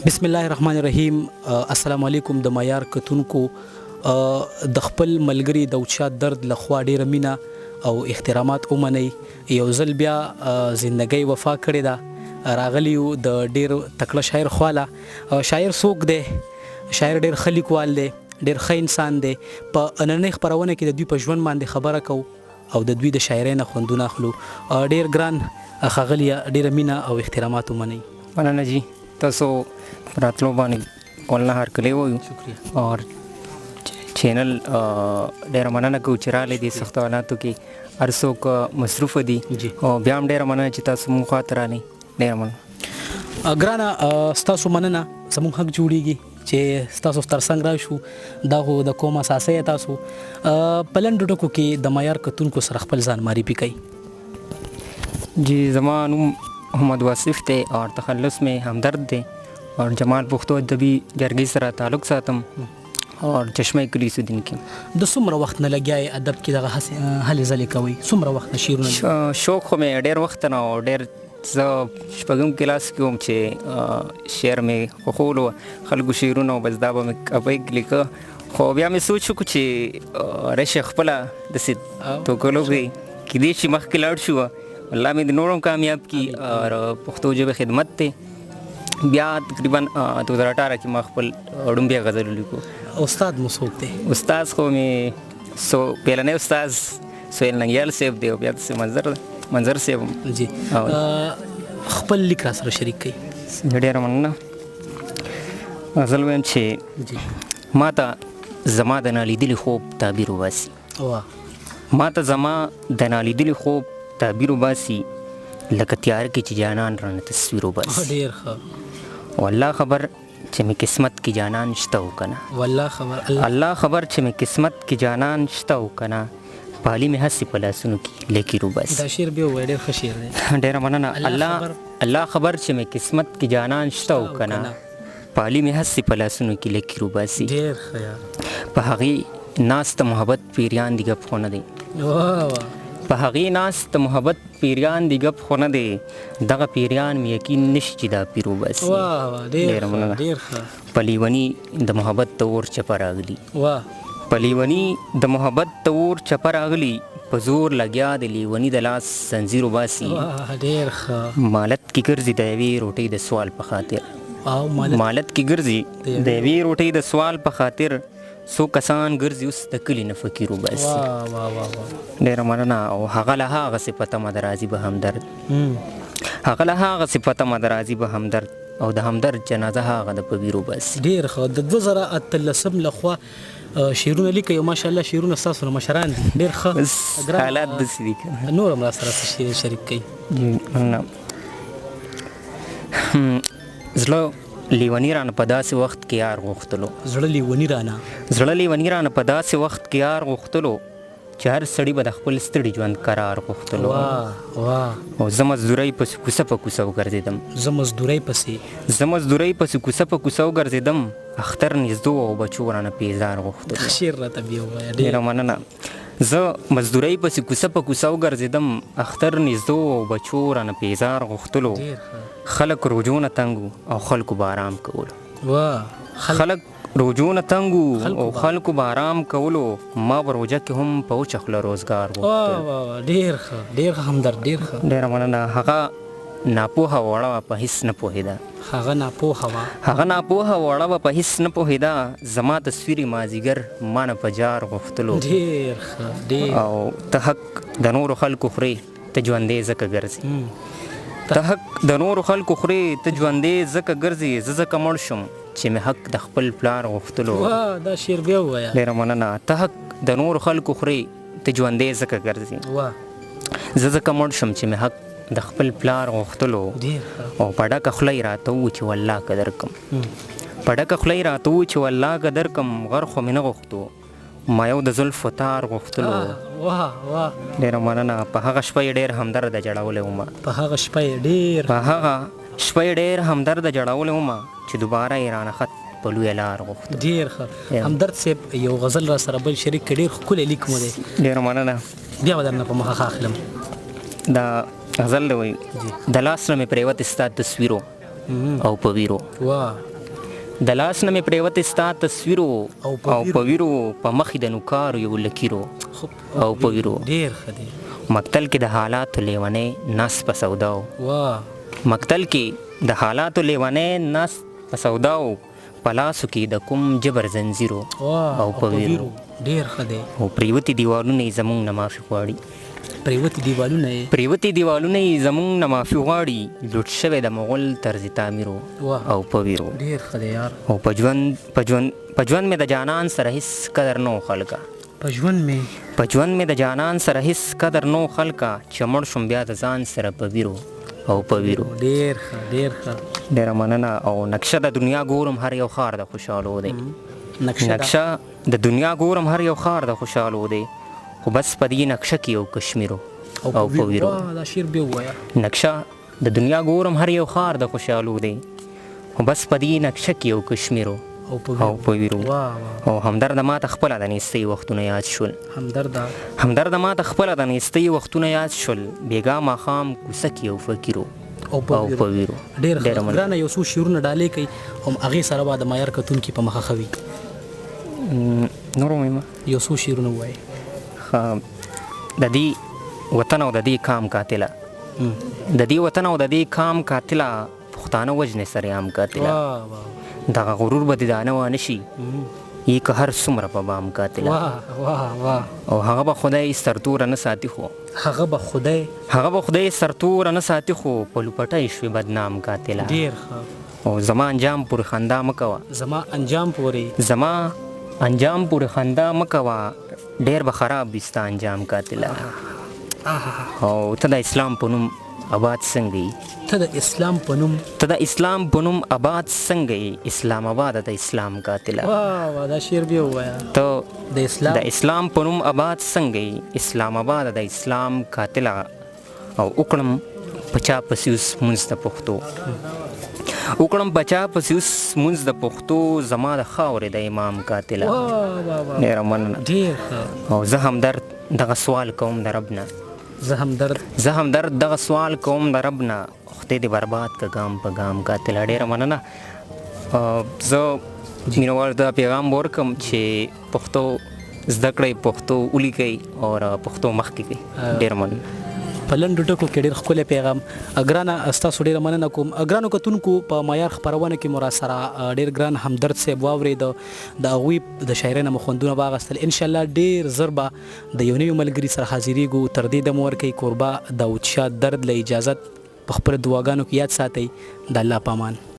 بسم الله الرحمن الرحیم. السلام علیکم د معیار کتونکو، د خپل ملګری داودشاه درد لخوا ډیره مینه او احترامات ومنئ. یو ځل بیا زندګۍ وفا کړې ده، راغلی یو د ډیر تکړه شاعر خواله. شاعر څوک دی؟ شاعر ډیر ښه لیکوال دی، ډیر ښه انسان دی. په نننۍ خپرونه کې د دوی په ژوند باندې خبره کوو او د دوی د شاعرۍ نه خوندونه اخلو. ډیر ګران ښاغلیه، ډیره مینه او احترامات ومنئ. مننه جی، تاسو راتلو باندې والله هرکلی وایو. شکریه. او چینل ډیره مننه کوو چې راغلي دي. سختو حالاتو کې هر څوک مصروف دي او بیا هم ډیره مننه چې تاسو مونږ خواته راغلي، ډیره مننه. ګرانه، ستاسو مننه، زموږ حق جوړیږي چې ستاسو ترڅنګ راشو، دا خو د کوم اساسي. تاسو په لنډو ټکو کې د معیار کتونکو سره خپل ځان معرفي کړئ. جی، زما نوم محمد واصف دی او تخلص مې همدرد دی او جمال پښتو ادبي جرګې سره تعلق ساتم او چشمه کلی سودین کې. د څومره وخت نه لګیا یې ادب کې، دغه هلې ځلې کوئ، څومره وخت نه شعرونه؟ شوق خو مې ډېر وخت نه او ډېر، زه شپږم کلاس کې وم چې شعر مې خوښولو، خلکو شعرونه، او بس دا به مې کاپۍ کې لیکه. خو بیا مې سوچ وکړو چې راشي خپله داسې توکل وکړي، کېدای شي مخکې لاړ شو. الله مې د نور هم کامیاب کړي او پښتو ژبې خدمت دی. بیا تقریبا 2018 کې ما خپل ړومبی غزل ولیکو. استاد مو څوک دی؟ استاد خو مې سو پیلنی استاد سهیل ننګیال صاحب دی او بیا داسې منظر صاحب. جی، خپل لیک را سره شریک کړئ. ډېره مننه. غزل وایم چې ما ته زما د نالیدلي خوب تعبیر وباسي. ما ته زما د نالیدلي خوب تعبیر وباسي، لکه تیاره کې چې جانان رانه تصویر وباسي. ډېر ښه. والله خبر چې مې قسمت کې جانان شته او کنه. والله خبر. الله خبر چې مې قسمت کې جانان شته او کنه، پالي مې هسې په لاسونو کې لکیر وباسي. دا شعر بیا ووایه، ډېر ښه شعر دی. ډېره مننه. الله الله خبر چې مې قسمت کې جانان شته او کنه، پالي مې هسې په لاسونو کې لکیر وباسي. ډېر ښه یار. په هغې ناست محبت پیریان دي، ګپ خو نه دی. په هغې ناست محبت پیریان دي، ګپ خو نه دی، دغه پیریان مې یقین نشي چې دا پیر وباسي. ډېر ډېر ښه. په لیوني د محبت د اور چپه راغلي. په لیوني د محبت د اور چپه راغلي، په زور لګیا د لیوني د لاس زنځیر وباسي. ډېر ښه. مالت کې ګرځي د یوې روټۍ د سوال په خاطر. مالت کې ګرځي د یوې روټۍ د سوال په خاطر، څو کسان ګرځي اوس د کلي نه فقیر وباسي. ډېره مننه. او هغه له هغسې په تمه د راځي به همدرد، هغه له هغسې په تمه د راځي به همدرد، او د همدرد جنازه هغه د په ویر وباسي. ډېر ښه. د 2018 لخوا شعرونه لیکئ او ماشاءالله شعرونه ستاسو نه مشران دي. ډېر ښه. حالات داسې دي. نور هم راسره څه شعر شریک کړئ. مننه. زړه لیونی رانه په داسې وخت کې یار غوښتلو. زړه لیونی رانه، زړه لیونی رانه په داسې وخت کې یار غوښتلو، چې هر سړي به د خپل ستړي ژوند قرار غوښتلو. واه واه. او زه مزدورۍ پسې کوڅه په کوڅه وګرځېدم. زه مزدورۍ پسې، زه مزدورۍ پسې کوڅه په کوڅه وګرځېدم، اختر نږدو او بچو رانه پیزار غوښتلو. شعر راته بیا ووایه. ډېره مننه. زه مزدورۍ پسې کوڅه په کوڅه وګرځېدم، اختر نږدو او بچو رانه پیزار غوښتلو. خلک روجو نه تنګ وو او خلکو به آرام کولو. خلک روجو نه تنګ وو او خلکو به آرام کولو، ما به روژه کې هم په وچه خوله روزګار غوښتلو. ډېر ښه، ډېر ښه همدرد، ډېر ښه. ډېره مننه. هغه ناپوهه وړه وه، په هیڅ نه پوهېده. هغه ناپوهه وه، هغه ناپوهه وړه وه، په هیڅ نه پوهېده، زما تصویر یې مازدیګر ما نه په جار غوښتلو. ډېر ښه، ډېر. او ته حق د نورو خلکو خورې، ته ژوندی ځکه ګرځې. ته حق د نورو خلکو خورې، ته ژوندی ځکه ګرځې، زه ځکه مړ شوم چې مې حق د خپل پلار غوښتلو. دا شعر بیا ووایه. ډېره مننه. ته حق د نورو خلکو خورې، ته ژوندی ځکه ګرځې، زه ځکه مړ شوم چې مې حق د خپل پلار غوښتلو. او په ډکه خوله یې راته وویل چې والله که درکم، په ډکه خوله یې راته وویل چې والله که درکم، غر خو مې نه غوښتو، ما یو د زلفو تار غوښتلو. ډېره مننه. په هغه شپه یې ډېر همدرده ژړولی وم. په هغه شپه یې ډېر، په هغه شپه یې ډېر همدرده ژړولی وم، چې دوباره یې رانه خط په لویه لار غوښتلو. ډېر ښه. همدرد صاحب یو غزل را سره بل شریک کړي، ډېر ښکلی لیک مو دی. ډېره مننه. بیا به درنه په مخه ښه اخلم. دا غزل دی وایي. د لاس نه مې پرېوتې ستا تصویر و، او په ویرو. واه. د لاس نه مې پرېوتی ستا تصویر و او په او په ویرو، په مخ د نوکارو یو لکیر و او په ویرو. ډېر ښه دی. مقتل کې د حالاتو لیونی ناست په سودا و. واه. مقتل کې د حالاتو لیونی ناست په سودا و، په لاسو کې د کوم جبر زنځیر و واه او په ویرو. ډېر ښه دی. او پرېوتي دیوالونه یې زمونږ نه معافي غواړي. پرېوتي دیوالونه یې. پرېوتي دیوالونه یې زمونږ نه معافي غواړي، لوټ شوی د مغول طرز تعمیر و او په ویرو. ډېر ښه دی یار. او په ژوند په ژوند په ژوند مې د جانان سره هیڅ قدر نه و خلکه. په ژوند مې. په ژوند مې د جانان سره هیڅ قدر نه و خلکه، چې مړ شوم بیا د ځان سره په ویرو او په ویرو. ډېر ښه، ډېر ښه. ډېره مننه. او نقشه د دنیا ګورم هر یو ښار د خوشحالو دی. نقشه ده. نقشه د دنیا ګورم هر یو ښار د خوشحالو دی، خو بس په دې نقشه کې یو کشمیر و او په ویرو. واه، دا شعر بیا ووایه. نقشه د دنیا ګورم هر یو ښار د خوشحالو دی، خو بس په دې نقشه کې یو کشمیر و او په او په ویرو. واه واه. او همدرد ما ته خپله د نیستۍ وختونه یاد شول. همدرده. همدرد ما ته خپله د نیستۍ وختونه یاد شول، بېګا ماښام کوڅه کې یو فقیر و او په او په ویرو. ډېر ښه. ډېره مننه. ګرانه یو څو شعرونه ډالۍ کړئ، هم هغې سره به د معیار کتونکي په مخه ښه وي. نور ووایم؟ یو څو شعرونه ووایئ. ښه، د دې وطن او د دې کام قاتله، د دې وطن او د دې کام قاتله، پښتانه وژنې سرعام قاتله. واه واه. دغه غرور به دې دانه وانه شي، یې که هر څومره په بام قاتله. واه واه واه. او هغه به خدای سرتوره نه ساتي خو. هغه به خدای. هغه به خدای سرتوره نه ساتي خو، په لوپټه یې شوې بدنام قاتله. ډېر ښه. او زما انجام پورې خندا مه کوه. زما انجام پورې. زما انجام پورې خندا مه کوه، ډېر به خراب وي ستا انجام قاتله. او ته د اسلام په نوم آباد څنګه یې؟ ته د اسلام په نوم. ته د اسلام په نوم آباد څنګه یې؟ اسلام آباد د اسلام قاتله. واه واه، دا شعر بیا ووایه. ته د اسلام. د اسلام په نوم آباد څنګه یې؟ اسلام آباد د اسلام قاتله. او وکړم په چا پسې اوس مونځ د پښتو، وکړم په چا پسې اوس مونځ د پښتو، زما د خاورې د امام قاتله. واه واه واه. ډېره مننه. ډېر ښه. او زه همدرد دغه سوال کوم د رب نه. زه همدرد. زه همدرد دغه سوال کوم د رب نه، خدای دې برباد که ګام په ګام قاتله. ډېره مننه. زه مینوالو ته پیغام ورکم چې پښتو زده کړئ، پښتو ولیکئ او پښتو مخکې کړئ. ډېره مننه. په لنډو ټکو کې ډېر ښکلی پیغام. ګرانه ستاسو ډېره مننه کوم. ګرانو کتونکو، په معیار خپرونه کې مو راسره ډېر ګران همدرد صاحب واورېده، د هغوی د شاعرۍ نه مو خوندونه واخیستل. انشاءالله ډېر زر به د یو نوي ملګري سره حاضرېږو. تر دې دمه ورکوي کوربه داود شاه درد له اجازت. په خپلو دعاګانو کې یاد ساتئ. د الله په امان.